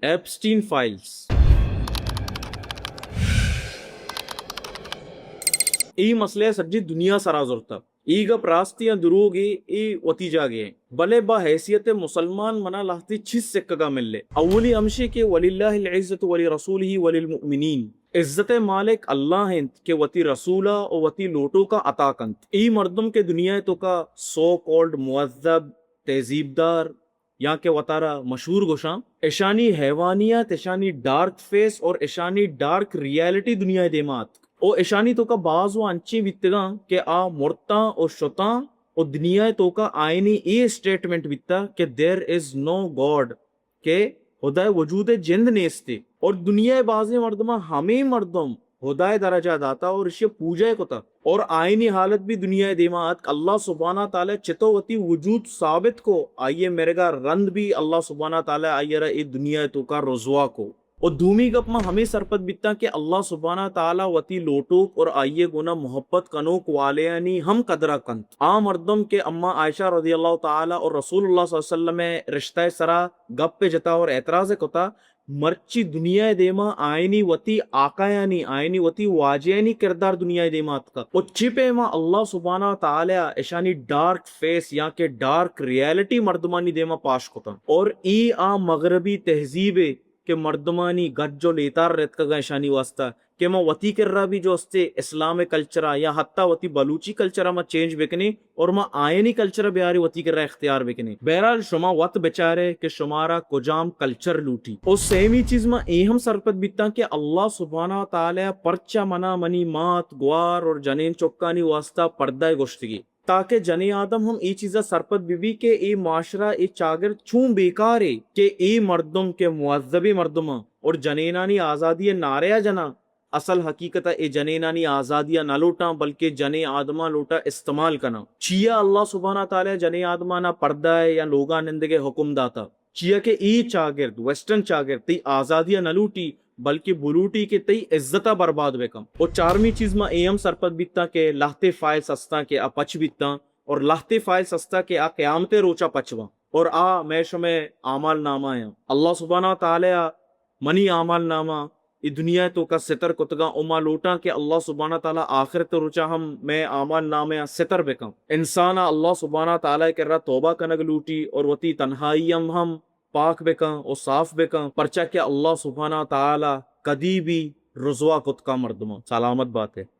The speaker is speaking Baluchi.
Epstein files. اے مسئلہ سجی دنیا سرا زرتا۔ اے گپ راستی یا دروگے، اے وتی جاگے ہیں۔ بلے با حیثیت مسلمان منا لہتے چیز سکگا ملے۔ اولی ہمشی کہ وللہ العزت ولرسولہ وللمؤمنین۔ عزت مالک اللہ انت کہ وتی رسولا و وتی لوٹوکا عطا کنت۔ اے مردم کہ دنیا توکا سو کالڈ مہذب، تہذیب دار، یا کہ وتارا مشہور گوشاں، اشانی حیوانیت، اشانی ڈارک فیس اور اشانی ڈارک ریئلٹی دنیا دیما اتک۔ او اشانی توکا باز و انچیں بیتگاں کہ آ مرتاں و شتاں و دنیا توکا آئینی اے اسٹیٹمنٹ بیتا کہ there is no God، کہ ہدائے وجود جند نیستی۔ اور دنیا بازیں مردماں ہمیں مردم ہدائے درجہ داتا اور اشی پوجا کتا۔ اور آئینی حالت بھی دنیا دیما آتک۔ اللہ سبحانہ تعالی چتو وتی وجود ثابت کو، آئیے مرگا رند بھی اللہ سبحانہ تعالی آئیے را اے دنیا توکا رسوا کو۔ و دومی گپ ما ہمیں سرپد بیتاں کہ اللہ سبحانہ تعالی وتی لوٹوک اور آئیے گونا محبت کنوک والیانی ہم قدرہ کنت۔ آ مردم کہ اما عائشہ رضی اللہ تعالی اور رسول اللہ صلی اللہ علیہ وسلم رشتہ سرا گپ جتا اور اعتراض کتا، مرچی دنیا دیما آئینی وتی آقایانی، آئینی وتی واجہانی کردار دنیا دیما اتکا۔ و چی پیما اللہ سبحانہ تعالی اشانی ڈارک فیس یا کہ ڈارک ریئلٹی مردمانی دیما پاش کتا۔ اور ای آ مغربی تہذیب کہ مردمانی گج و لیتار رتکگا اشانی واسطہ کہ ما وتی کرا بھی جو استے اسلام کلچرا یا حتی وتی بلوچی کلچرا ما چینج بکنیں اور ما آئینی کلچر بیارے وتی کرا اختیار بکنیں۔ بہرحال شما وت بچارے کہ شمارا کجام کلچر لوٹی۔ او سیمی چیز ما اے ہم سرپد بیتاں کہ اللہ سبحانہ و تعالی پرچا منا منی مات، گوار اور جنین چکانی واسطہ پردہ گوشتگی۔ تاکہ جنیں آدم ہم اے چیزا سرپد بہ بی کہ اے معاشرہ، اے چاگرد چون بیکارے کہ اے مردم کہ مہذبیں مردماں اور جنینانی آزادی نعرہ جناں، اصل حقیقت اے جنینانی آزادی نہ لوٹاں بلکہ جنیں آدماں لوٹا استعمال کناں۔ چیا اللہ سبحانہ تعالی جنیں آدماں نہ پردہ یا لوگا نندگے حکم داتا؟ چیا کہ اے چاگرد، ویسٹرن چاگرد، تئی آزادی نہ لوٹی، بلکہ بلوٹی کہ تئی عزت ء برباد بکن۔ و چارمی چیز ما اے ہم سرپد بیتاں کہ لہتے فائلز ہستاں کہ آ پچ بیتاں اور لہتے فائلز ہستاں کہ آ قیامت روچا پچ باں اور آ مئے شمئے اعمال نامہ آیاں۔ اللہ سبحانہ تعالی منی اعمال نامہ اے دنیا توکا ستر کتگاں و ما لوٹاں کہ اللہ سبحانہ تعالی آخرت روچا ہم مئے اعمال نامہ آ ستر بکن۔ انسان ء اللہ سبحانہ تعالی کرا توبہ کنگ لوٹی اور وتی تنہائی ہم ہم پاک بکن و صاف بکن، پرچا کہ اللہ سبحانہ تعالی کدی بھی رسوا کت کا مردماں۔ سلامت باتے۔